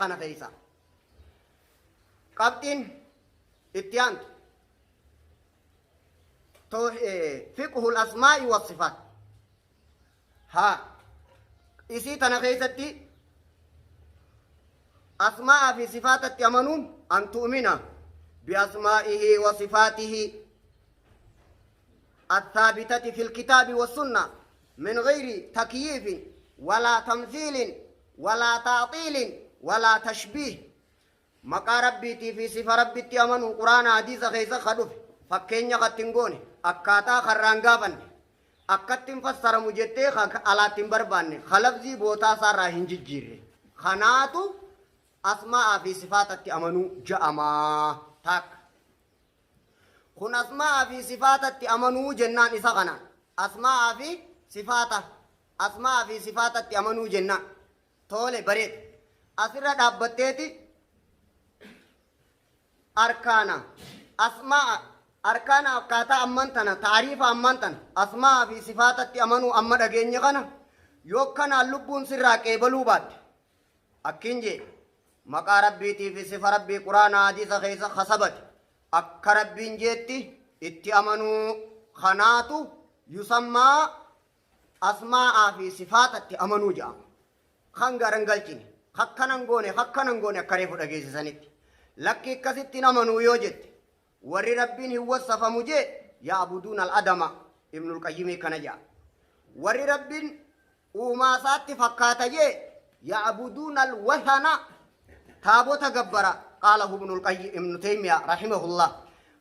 Kana keessa qabxiin itti aantu fiqhul asmaa'i wa sifaat haa isii tana keessatti asmaa'aa fi sifaatatti amanuun an tu'mina biasmaa'ihi wa sifaatihi الثابتة في الكتاب والسنة من غير تكييف ولا تمثيل ولا تعطيل ولا تشبيه. Maqaa Rabbiitii fi sifa Rabbitti amanuu Quraana hadiisa keessa ka dhufe fakkeenya katti hin goone, akkaataa karraan gaafanne, akkatti hin fassaramu jettee ka alaatti hin barbaanne, ka lafzii bootaa isaarraa hin jijjiirre, kanaatu asmaa'aa fi sifaatatti amanuu ja'amaa. Taakka kun asmaa'aa fi sifaatatti amanuu jennaan isa kanaan asmaa'aa fi sifaata, asmaa'aa fi sifaatatti amanuu jennaan. Tole, bareeda. Asirra dhaabbatteeti arkaana asmaa'a, arkaana akkaataa amman tana taariifa amman tana asmaa'aa fi sifaatatti amanuu amma dhageenye kana yoo kanaan lubbuun sirraa qeebaluu baatte, akkin jee maqaa Rabbiitii fi sifa Rabbii Quraana hadiisa keessa kasabate akka Rabbiin jeetti itti amanuu kanaatu yusammaa asmaa'aa fi sifaatatti amanuu jedhama. Kan garan galchine, kakkanan goone, kakkanan goone akka reefu dhageessisanitti. Lakki akkasitti hin amanuu yoo jette, warri Rabbiin hin wassafamu jee ya'buduun al-adama, Ibnul Qayyimii kana jedha. Warri Rabbiin uumaa isaatti fakkaata jee ya'buduun al-wathana, taabota gabbara, qaala Ibnul Qayyim, Ibnu Taymiyaa rahimahullah.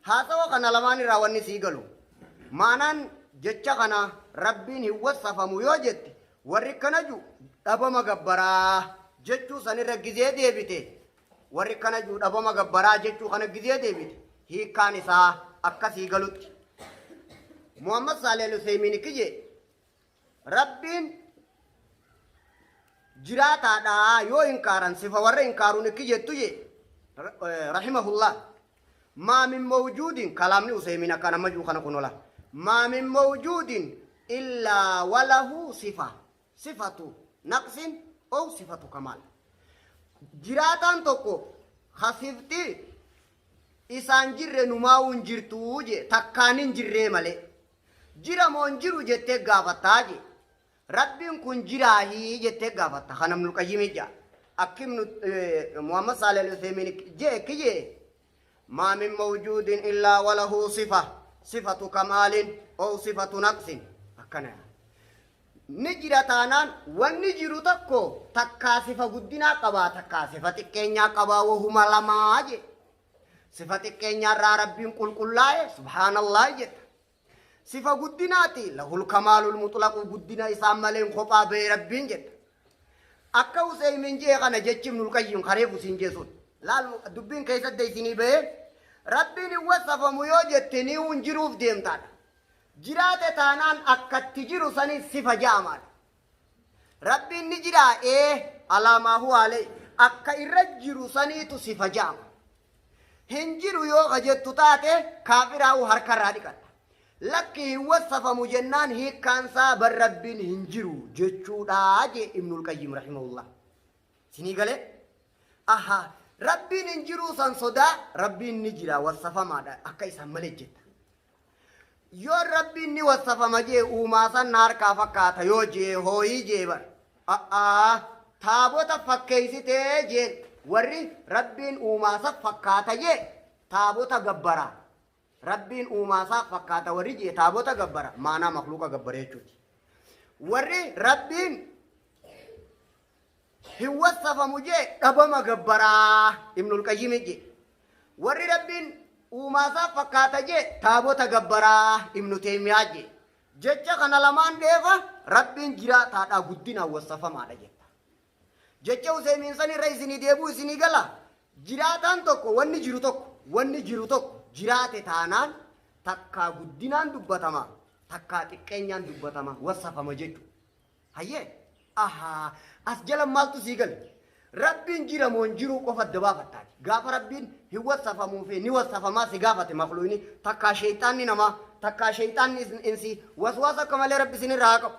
Haasawa kana lamaan irraa wanni sii galu, maanaan jecha kana Rabbiin hin wassafamu yoo jette, warri akkana ju dhabama gabbaraa jechuu sanirra gizee deebite, warri akkana ju dhabama gabbaraa jechuu kana gizee deebite, hiikkaan isaa akkasii galutti. Muhammad Saalih Al-Usaymiin ikki jee Rabbiin jiraataadha yoo inkaaran, sifa warra inkaaruun ikki jettu jee rahimahullah. Maa min mawjuudin, kalaamni Usaymiin akkaan amma jiru kana kunola. Maa min mawjuudin illaa walahu sifa, sifatu naqsin ow sifatu kamaal. Jiraataan tokko hasifti isaan jirre numaa'uu hin jirtuu jee, takkaan hin jirree malee. Jira moo hin jiru jettee gaafattaa jee. Rabbiin kun jiraahii jettee gaafatta. Kana Ibnul Qayyimii jaa. Akki Ibnu Muhammad Saalih Al-Uthaymiin jee akki jee maa min mawjuudin illaa walahu sifa, sifatu kamaalin ow sifatu naqsin, akkana ni jira taanaan wanni jiru tokko takkaa sifa guddinaa qabaa, takkaa sifa xiqqeenyaa qabaa, wahuma lamaa jee. Sifa xiqqeenyaarraa Rabbiin qulqullaa'e, subhaanallah jetta. Sifa guddinaati lahul kamaalul muxlaqu, guddina isaan maleen kophaa ba'e Rabbiin jetta. Akka Useymin jee kana jechi Ibnul Qayyim kareef usiin jee sun. Laal, dubbiin keessatti isinii ba'ee Rabbiin hin wasafamu yoo jette ni hin jiruuf deemtaadha. Jiraate taanaan akkatti jiru sani sifa ja'amaadha. Rabbiin ni jiraa? Ee, alaa maa huwa alayhi, akka irra jiru saniitu sifa ja'ama. Hin jiru yoo ka jettu taate kaafiraa'uu harka irraa dhiqatta. Lakki hin wassafamu jennaan hiikkaan isaa bar Rabbiin hin jiru jechuudha jee Ibnul Qayyim rahimahullah. Sinii galee? Aha, Rabbiin hin jiruu san sodaa Rabbiin ni jira wassafamaadha akka isaan malee jetta. Yoo Rabbiin ni wassafama jee uumaa san na harkaa fakkaata yoo jee hooyii jee bar. A'aa, taabota fakkeessitee jeen, warri Rabbiin uumaa san fakkaata jee taabota gabbara. Rabbiin uumaa isaa fakkaata warri jee taabota gabbara, maanaa makluuqa gabbara jechuuti. Warri Rabbiin hin wassafamu jee dhabama gabbaraa Ibnul Qayyimi jee. Warri Rabbiin uumaasaa fakkaata jee taabota gabbaraa Ibnu Teeymiyaa jee. Jecha kana lamaan dheefa Rabbiin jiraataadhaa guddinaan wassafamaadha jetta. Jecha Useymiin san irra isinii deebuu isinii gala. Jiraataan tokko, wanni jiru tokko, wanni jiru tokko jiraate taanaan takkaa guddinaan dubbatama, takkaa xiqqeenyaan dubbatama, wassafama jechuudha. Hayyee, ahaa, as jala maaltu sii gale? Rabbiin jira moo hin jiruu qofa adda baafattaati. Gaafa Rabbiin hin wassafamuu fi ni wassafamaa si gaafate makluuyni, takkaa sheeyxaanni namaa, takkaa sheeyxaanni insii, waswaasa akka malee Rabbi isinirraa haa qabu.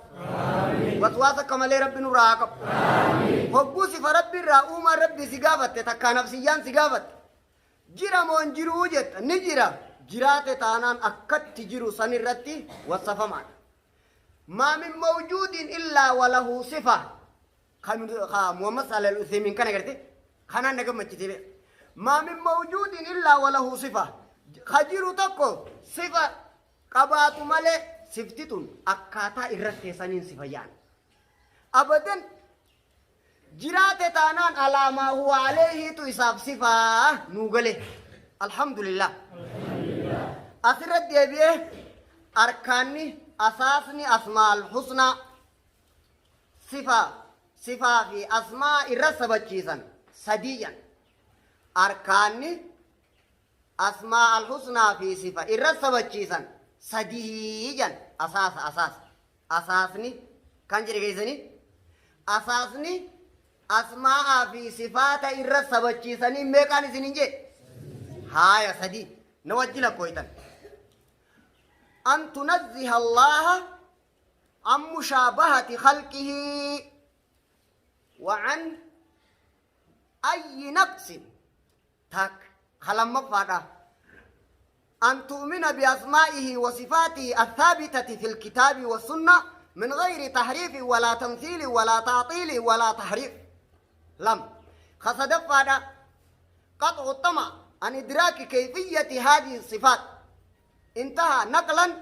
Waswaasa akka malee Rabbi nurraa haa qabu. Hogguu sifa Rabbi irraa uumaan Rabbii si gaafatte, takkaa nafsiyyaan si gaafatte, jira moo hin jiruu jetta, ni jira. Jiraate taanaan akkatti jiru san irratti wassafamaadha. Maa min mawjuudin illaa walahu sifa. Kan ka Muhammad Salih al-Uthaymin kana garte kanaan na gammachise beeka. Maa min mawjuudin illaa walahu sifa. Ka jiru tokko sifa qabaatu malee, sifti tun akkaataa irratti teessaniin sifa yaan. Abadan jiraate taanaan alaamaa huwa aleehiitu isaaf sifaa nuu gale. Alhamdulillah. Asirratti deebi'ee arkaanni asaasni asmaal husnaa sifa sifaa fi asmaa irra sabachiisan sadiyyan. Arkaanni asmaa al-husnaa fi sifa irra sabachiisan sadiyyan asaasa asaasa. Asaasni kan jedhe geessanii asaasni asmaa'aa fi sifaata irra sabachiisanii meeqaan isin hin jedhe? Haaya, sadii. Na wajji lakkooytan. An tunazziha Allaha an mushaabahati khalqihi wa an ayyi naqsin. Takka. Ka lammaffaadha, an tu'mina biasmaa'ihi wa sifaatihi athaabitati fil kitaabi wa sunna min ghayri tahriifin walaa tamthiilin walaa ta'xiilin walaa tahriif. Lama. Ka sadaffaadha, qax'u xama an idraaki kayfiyyati haadihi sifaat. Intaha naqlan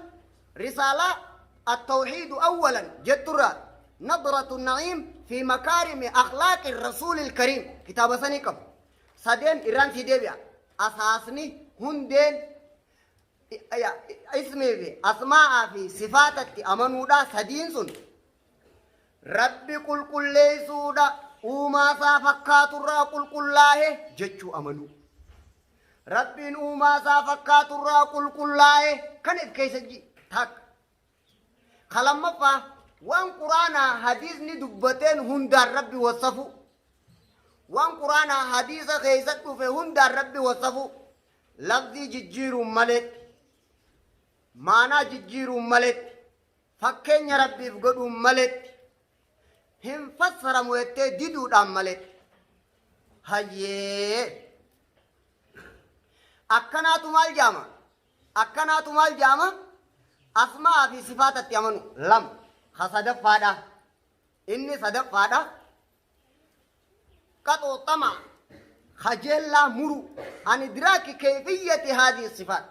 risaalaa at-tawxiidu awwalan jetturraa nadratu na'iim fi makaarimi akhlaaqi rasuulil kariim kitaaba sanii qabu. Sadeen irraan sii deebi'a. Asaasni hundeen ismii fi asmaa'aa fi sifaatatti amanuudha sadiin sun Rabbi qulqulleessuudha, uumaasaa fakkaaturraa qulqullaahe jechuu amanuu. Rabbiin uumaasaa fakkaaturraa qulqullaahe kana if keessa ji takka. Ka lammaffaa, waan quraanaa hadiisni dubbateen hundaan Rabbi wassafuu. Waan quraanaa hadiisa keessa dhufe hundaan Rabbi wassafuu. Lafzii jijjiiruun maletti, maanaa jijjiiruun maletti, fakkeenya Rabbiif godhuun maletti, hin fassaramu jettee diduudhaan maletti. Hayyee. Akkanaatu maal jaama? Akkanaatu maal jaama? Asmaa'aa fi sifaatatti amanu. Lama. Ka sadaffaadha. Inni sadaffaadha. Qaxoo xama. Kajeellaa muru. An idraaki keeyfiyyati haadii sifaat.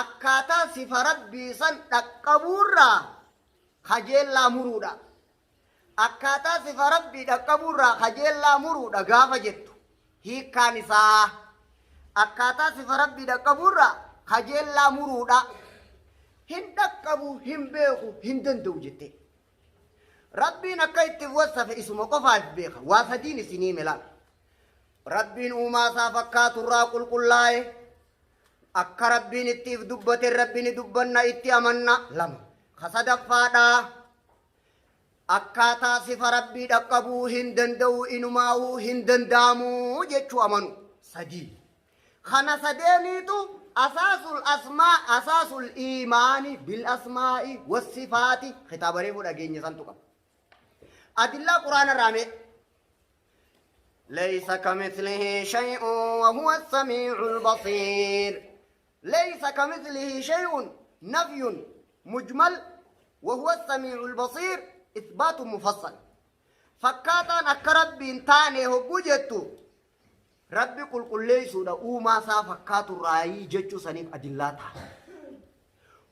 Akkaataa sifa Rabbii san dhaqqabuurraa kajeellaa muruudha. Akkaataa sifa Rabbii dhaqqabuurraa kajeellaa muruudha gaafa jettu, hiikkaan isaa akkaataa sifa Rabbii dhaqqabuurraa kajeellaa muruudha. Hin dhaqqabu, hin beeku, hin danda'u jettee. Rabbiin akka itti wassafe isuma qofaaf beeka. Waa sadiin isinii mila. Rabbiin uumaa isaa fakkaaturraa qulqullaa'e. Akka Rabbiin itti if dubbate Rabbi ni dubbanna, itti amanna. Lama. Ka sadaffaadha. Akkaataa sifa Rabbii dhaqqabuu hin danda'u, inumaahuu hin danda'amu jechuu amanu. Sadii. Kana sadeeniitu asaasul asmaa, asaasul iimaani bil asmaa'i wassifaati kitaaba reefu dhageenye santu qaba. Adillaa Quraana irraa mee. Laysa kamithlihi shay'un wa huwa as-samii'ul basiir. Laysa kamithlihi shay'un nafyun mujmal wa huwa as-samii'ul basiir ithbaatun mufassal. Fakkaataan akka Rabbiin taane hogguu jettu Rabbi qulqulleessuudha uumaa isaa fakkaatu raayii jechuu saniif adillaa ta'a.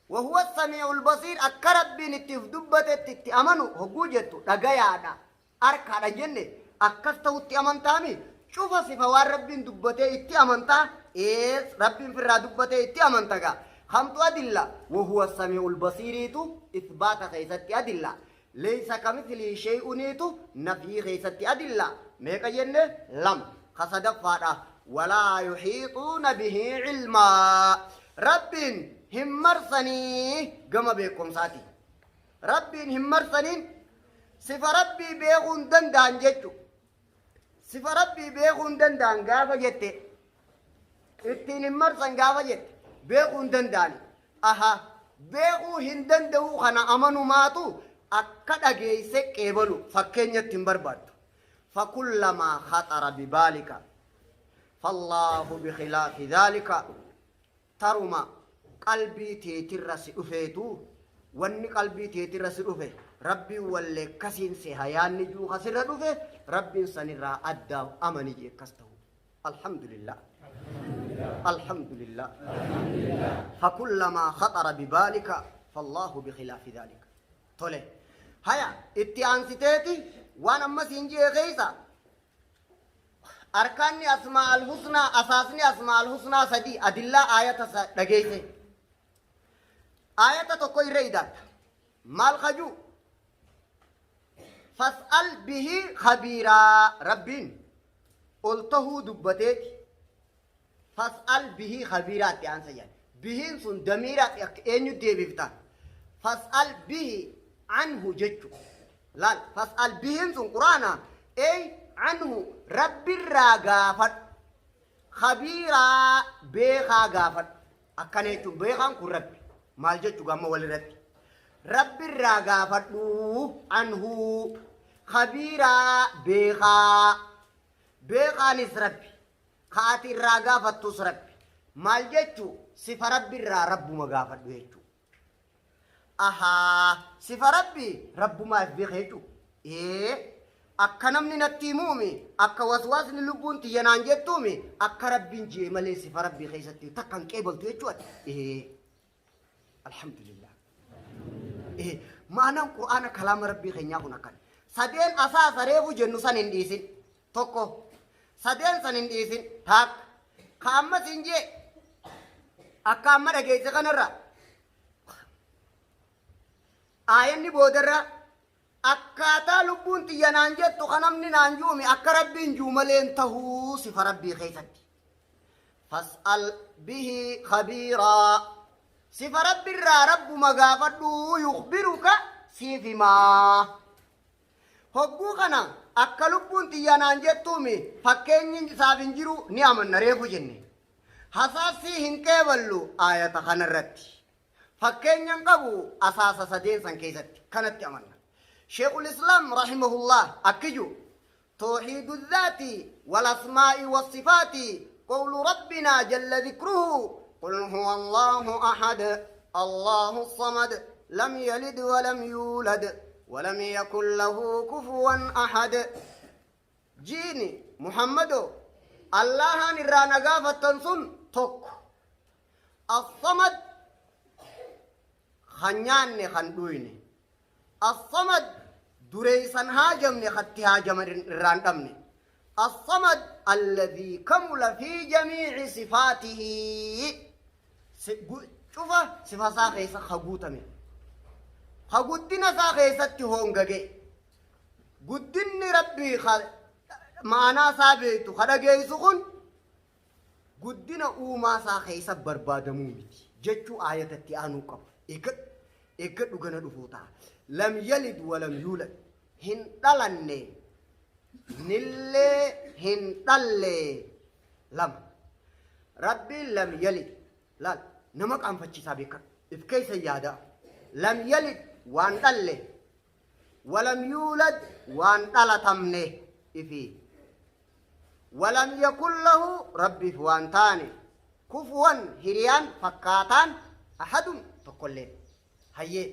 Wa huwa as-samii'ul basiir akka Rabbiin itti if dubbatetti itti amanu hogguu jettu dhagayaadha, arkaadha jenne akkas ta'utti amantaami? Cufa sifa waan Rabbiin dubbatee itti amantaa? Ees, Rabbiin firraa dubbatee itti amanta gaa. Kamtu adilla? Wa huwa as-samii'ul basiiriitu ithbaata keessatti adilla. Laysa kamithlihi shay'uniitu nafyii keessatti adilla. Meeqa jenne? Lama. Ka sadaffaadha, walaa yuhiixuuna bihi ilmaa. Rabbiin hin marsanii gama beekumsaatiin. Rabbiin hin marsaniin sifa Rabbii beekuu hin danda'an jechu. Sifa Rabbii beekuu hin danda'an gaafa jette, ittiin hin marsan gaafa jette, beekuu hin danda'ani. Aha, beekuu hin danda'uu kana amanumaatu akka dhageesse qeebalu fakkeenyatti hin barbaaddu. Fakullamaa khaxara bibaalika fallaahu bikhilaafi dhaalika. Taruma qalbii teetirra si dhufeetu, wanni qalbii teetirra si dhufe Rabbiin wallee kasiin seha yaanni juu kasirra dhufe Rabbiin sanirraa addaa amani jee akkas ta'u. Alhamdulillah. Alhamdulillah. Fakullamaa khaxara bibaalika fallaahu bikhilaafi dhaalika. Tole. Haya itti aansiteeti waan amma siin jee keessa arkaanni asmaa al-husnaa, asaasni asmaa al-husnaa sadii adillaa aayata dhageesse. Aayata tokko irra idaatta. Maal kajuu? Fas'al bihi khabiiraa. Rabbiin ol tahuu dubbateeti. Fas'al bihi khabiiraa itti aansa jedhan. Bihiin sun damiira eenyu deebifta? Fas'al bihi anhu jechu. Laal, fas'al bihiin sun quraana ey anhu Rabbirraa gaafadhu. Khabiiraa beekaa gaafadhu. Akkana jechuun beekaan kun Rabbi. Maal jechu gamma walirratti? Rabbirraa gaafadhu anhu khabiiraa beekaa. Beekaanis Rabbi. Ka ati irraa gaafattus Rabbi. Maal jechu? Sifa Rabbi irraa Rabbuma gaafadhu jechu. Ahaa, sifa Rabbi Rabbumaaf beeka jechu. Ee, akka namni natti himuumi, akka waswaasni lubbuun tiyya naan jettuumi, akka Rabbiin jee malee sifa Rabbii keessatti takka hin qeebaltu jechuu ati. Ee, alhamdulillah. Ee, ma'anaan Qur'aana kalaama Rabbii keenyaa kun akkana. Sadeen asaasa reefu jennu san hin dhiisin. Tokko. Sadeen san hin dhiisin. Taakka. Ka amma siin jee akka amma dhageesse kanarra aayanni boodarra akkaataa lubbuun tiyya naan jettu ka namni naan juumi akka Rabbiin juu malee hin tahuu sifa Rabbii keessatti. Fas'al bihi khabiiraa. Sifa Rabbirraa Rabbuma gaafadhu yukbiruka siif himaa. Hogguu kana akka lubbuun tiyya naan jettuumi fakkeenyi isaaf hin jiru ni amanna reefu jenne. Hasaassii hin qeeballu aayata kanarratti. Fakkeenya hin qabu asaasa sadeen san keessatti kanatti amanna. Sheekul Islaam rahimahullah akki jiru toohiidu zaati wal asmaa'i wassifaati qawlu rabbinaa jalla dhikruhu qul huwa Allahu ahad Allahu samad lam yalid walam yuulad walam yakun lahu kufuwan ahad. Jiini Muhammado Allahaan irraa na gaafattan sun tokko. As-samad kan nyaanne kan dhuyne. As-samad dureessan haajamne katti haajaman irraa hin dhabne. As-samad alladhii kamula fi jamiici sifaatihi cufa sifa isaa keessa ka guutame. Ka guddina isaa keessatti hoongage. Guddinni Rabbii ka ma'anaa isaa beektu ka dhageessu kun guddina uumaa isaa keessa barbaadamuu miti jechuu aayata itti aanuu qaba. Eeggadhu eeggadhu gana dhufuu ta'a. Lam yalid walam yuulad hin dhalanne nillee hin dhalle lama. Rabbiin lam yalid laal nama qaanfachiisaa beekadhu. If keessa yaadaa. Lam yalid waan dhalle walam yuulad waan dhalatamne ifi walam yakun lahu Rabbiif waan taane kufuwan hiriyaan fakkaataan ahadun tokkolleen. Hayyee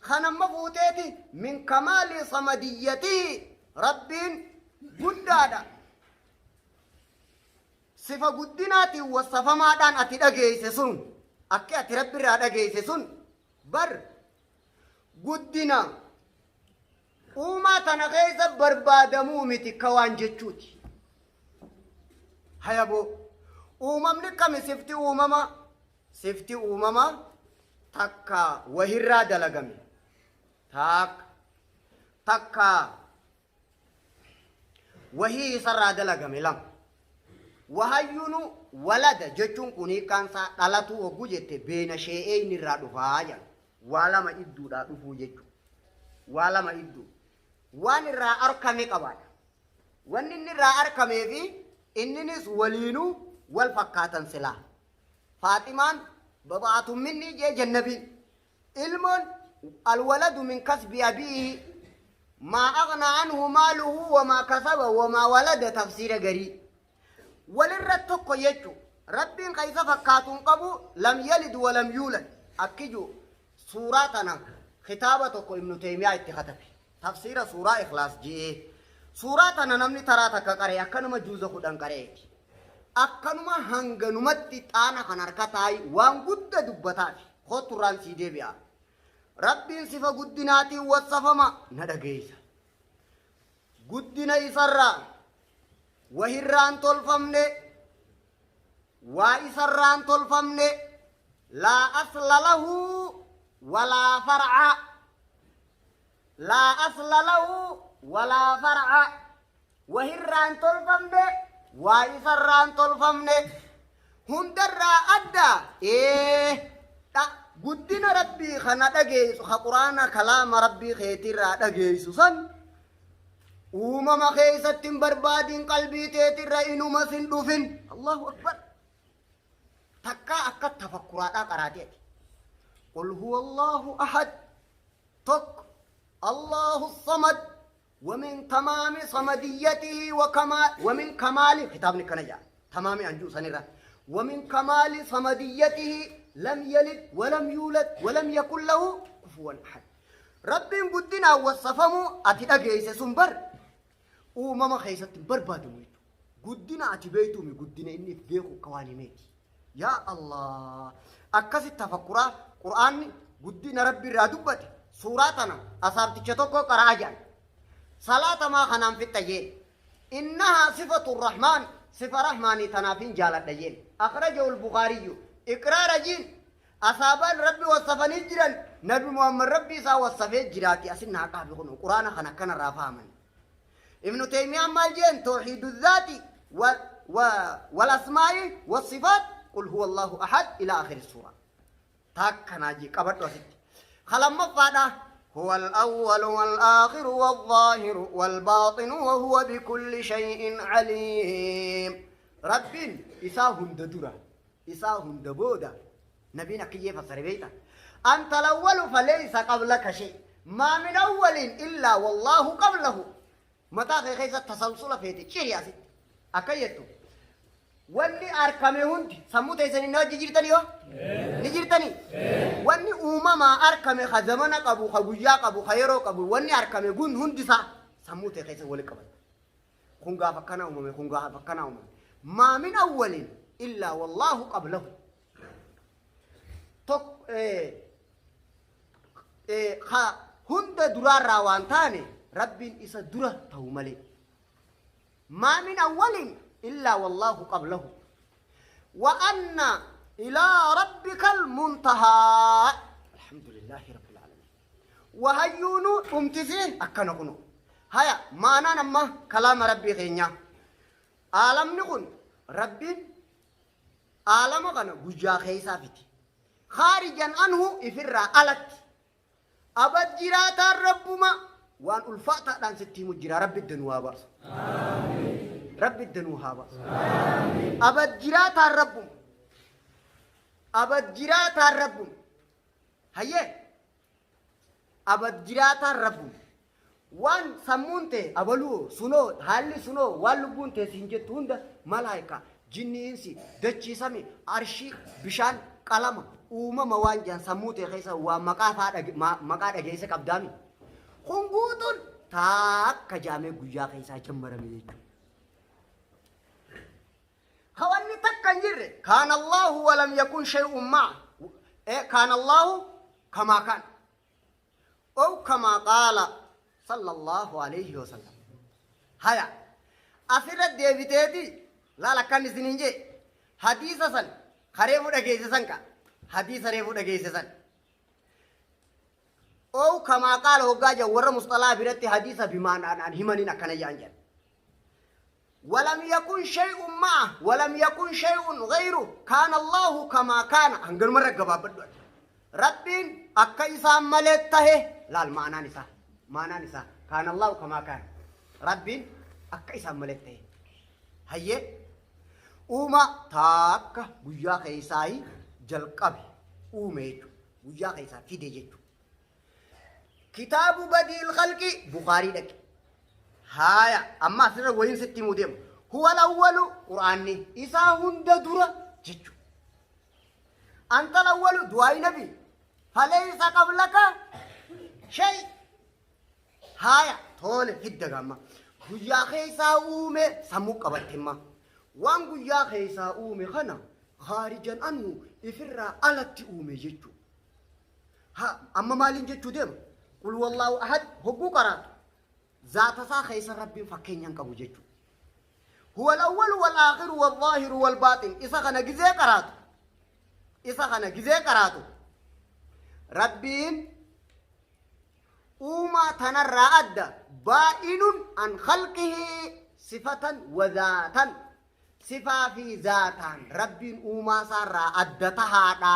kan amma fuuteeti min kamaali samadiyyatihi Rabbiin guddaadha. Sifa guddinaatiin wasafamaadhaan ati dhageesse sun akki ati Rabbirraa dhageesse sun bar guddina uumaa tana keessa barbaadamuu miti ka waan jechuuti. Hayaboo uumamni kami sifti uumama sifti uumama takka wahirraa dalagame taakka takka wahii isarraa dalagame lama. Wahayyunu walada jechuun kun hiikkaan isaa dhalatuu hogguu jette beena shee'eeyni irraa dhufaa jedha. Waa lama idduudhaa dhufuu jechuudha. Waa lama idduu. Waan irraa arkame qabaadha. Wanni inni irraa arkamee fi inninis waliinuu wal fakkaatan silaa. Faaximaan baba'atun minni jee jannabiin. Ilmoon alwaladu min kasbi abiihi. Maa aghnaa anhu maaluhu wamaa kasaba wamaa walada tafsiira garii. Walirra tokko jechu. Rabbiin ka isa fakkaatu hin qabu lam yalid walam yuulad akki ju suuraa tana kitaaba tokko ibnu teeymiyaa itti katabe. Tafsiira suuraa ikhlaas je'ee. Suuraa tana namni taraa takka qara'e akka nama juuza 10 qara'eeti. Akkanuma hanganumatti xaana kan harka taayi waan gudda dubbataafi. Koottu irraan sii deebi'a. Rabbiin sifa guddinaatiin wassafama na dhageeysa. Guddina isarraa wahirraan tolfamne waa isarraan tolfamne laa asla lahu walaa far'a laa asla lahu walaa far'a wahirraan tolfamne waa isarraan tolfamne hundarraa adda ee dha guddina rabbii kana dhageessu ka quraana kalaama rabbii keetirraa dhageessu san uumama keessatti hin barbaadin qalbii teetirra inuma sin dhufin allahu akbar takkaa akka tafakkuraadhaa qaraatee ati qul huwa allahu ahad tokko allahu samad ومن تمام صمديته وكما ومن كمال كتابني كان جاء تمام أنجو سنرا ومن كمال صمديته لم يلد ولم يولد ولم يكن له كفوا أحد Rabbiin guddinaan wassafamuu ati dhageeyse sun bar uumama keessatti hin barbaadamu jechuudha. Guddina ati beeytuumi guddina inni if beeku akka waan himeeti. Yaa Allah! Akkasitti tafakkuraa Qur'aanni guddina Rabbi irraa dubbate suuraa tana asaabticha tokko qara'aa jedhan. Salaatamaa kanaan fixxa jeen. Innahaa sifatu rahmaan sifa rahmaanii tanaafin jaaladha jeen. Akhrajahu al-Bukhaariyyu iqraara jiin Asaabaan Rabbi wassafanii jiran Nabi Muhammad Rabbi isaa wassafee jiraati asin naa qaabi kunu Qur'aana kana akkana irraa fahaman. Ibnu Teeymiyaan maal jeen tawhiidu zaati wa wa wal asmaa'i was sifaat qul huwa Allahu ahad ila akhiri suura. Takka naa jee qabadhu asitti. Ka lammaffaadha huwa al-awwalu wal aakhiru wal zaahiru wal baaxinu wa huwa bikulli shay'in aliim. Rabbiin isaa hunda dura isaa hunda booda nabiin akki jee fassare beeyta anta lawwalu faleysa qablaka shay maa min awwalin illaa wallaahu qablahu mataa kee keessa tasalsula feete ciri asitti akka jettu wanni arkame hundi sammuu teessanii na wajji jirtanii yoo ni jirtanii wanni uumamaa arkame ka zamana qabu ka guyyaa qabu ka yeroo qabu wanni arkame gun hundi isaa sammuu tee keessa wali qabata Kun gaafa akkanaa uumame, kun gaafa akkanaa uumame. Maa min awwalin illaa wallaahu qablahu. Tok, ka hunda duraarraa waan taane Rabbiin isa dura ta'u malee. Maa min awwalin illaa wallaahu qablahu. Wa anna ilaa rabbikal muntahaa. Alhamdulillaahi rabbil aalamiin. Wahayyuunuu dhumtisii akkana kunoo. Haya maanaan amma kalaama Rabbii keenyaa. Aalamni kun Rabbiin aalama kana guyyaa keessaa fide. Khaarijan anhu ifirraa alatti. Abad jiraataan Rabbuma waan ulfaataadhaan sitti himu jira Rabbi idda nuu haa baasu. Rabbi idda nuu haa baasu. Abad jiraataan Rabbuma. Abad jiraataan Rabbuma. Hayyee abad jiraataan rabbuma. Waan sammuun tee abaluu sunoo haalli sunoo waan lubbuun tee siin jettu hunda malaayika jinni insi dachii sami arshii bishaan qalama uumama waan jedhan sammuu tee keessa waan maqaa faa dhage- ma- maqaa dhageesse qabdaami. Kun guutuun taakka jaamee guyyaa keessaa jammarame jechuudha. Ka wanni takka hin jirre kaana Allahu walam yakun shay'un ma'a kaana Allahu kamaa kaan ow kamaa qaala sallallahu alayhi wa sallam. Haya asirra deebiteeti laal akkan isiniin jee hadiisa san ka reefu dhageesse san ka hadiisa reefu dhageesse san ow kamaa qaala hoggaa jedhan warra musxalaa biratti hadiisa bimaanaadhaan himaniin akkana jedhan jedhan. Walam yakun shay'un ma'a walam yakun shay'un ghayru kaana Allahu kamaa kaana hanganuma irra gabaabbadhu ati. Rabbiin akka isaan malee tahe laal ma'anaan isaa ma'anaan isaa kaana Allahu kamaa kaana Rabbiin akka isaan malee tahe hayyee uuma taakka guyyaa keessaayi jalqabe uume jechuudha guyyaa keessaa fide jechuudha. Kitaabu badiil khalqi Bukhaarii dhaqi. Haaya amma asirra wayiin sitti himuu deema. Huwal awwalu Qur'aanni isaa hunda dura jechu. Antal awwalu du'aayi nabi. Faleysa qablaka shay. Haaya toole fidda gaamma. Guyyaa keessaa uume sammuu qabatte imma. Waan guyyaa keessaa uume kana khaarijan anhu ifirraa alatti uume jechuudha. Ha amma maaliin jechuu deema? Qul wallaahu ahad hogguu qaraatu zaata isaa keessa Rabbiin fakkeenya hin qabu jechuudha. Huwa al-awwalu wal-aakhiru wal-zaahiru wal-baaxin isa kana gizee qaraatu isa kana gizee qaraatu Rabbiin uumaa tanarraa adda baa'inun an khalqihi sifatan wa zaatan Sifaa fi zaataan Rabbiin uumaa isaarraa adda tahaadha,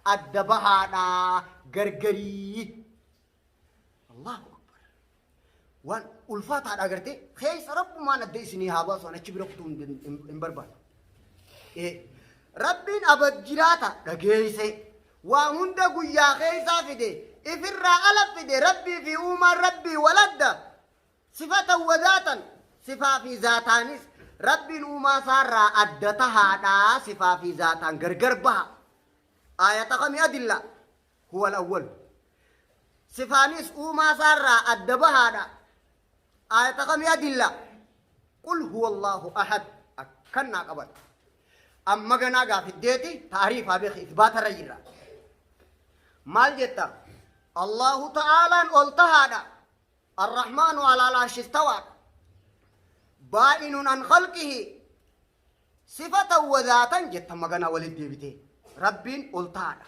adda bahaadha, gargarii. Allahu Akbar. Waan ulfaataadha agartee keessa Rabbumaan adda isinii haa baasu an achi bira kutuu hin barbaadu. Rabbiin abad jiraata dhageesse waa hunda guyyaa keessaa fide ifirraa ala fide Rabbii fi uumaan Rabbii wal adda Sifatan wa zaatan, sifaa fi zaataanis Rabbiin uumaa isaarraa adda tahaadha, sifaa fi zaataan gargar baha. Aayata kami adilla? Huwal awwalu. Sifaanis uumaa isaarraa adda bahaadha. Aayata kami adilla? Qul huwallahu ahad. Akkan naa qabadhu. Amma ganaa gaafiddeeti taariifaa beeki isbaatarra jirra. Maal jetta? Allahu ta'aalaan ol tahaadha. Arrahmaanu alal arshi istawaadha. Baa'inun an khalqihi sifatan wa zaatan jetta maganaa walitti deebitee. Rabbiin ol tahaadha.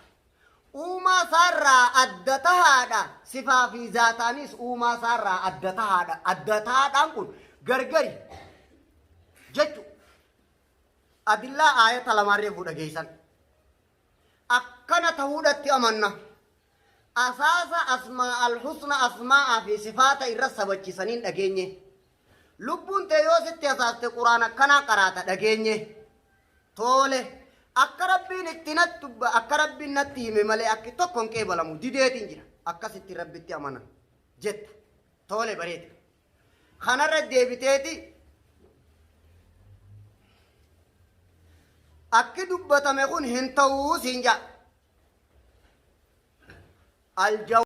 Uumaa isaarraa adda tahaadha. Sifaa fi zaataanis uumaa isaarraa adda tahaadha. Adda tahaadhaan kun gargari jechu. Adillaa aayata lamaan reefu dhageessan. Akkana tahuudhatti amanna. Asaasa asmaa al-husna asmaa'aa fi sifaata irra sabachisaniin dhageenye. Lubbuun tee yoo sitti hasaaste Quraan akkanaa qaraata dhageenye. Toole akka Rabbiin itti natti akka Rabbiin natti hime malee akki tokko hin qeebalamu dideetiin jira. Akkasitti Rabbitti amana jetta. Toole bareeda. Kanarra deebiteeti akki dubbatame kun hin ta'uu siin ja'a. Aljaw.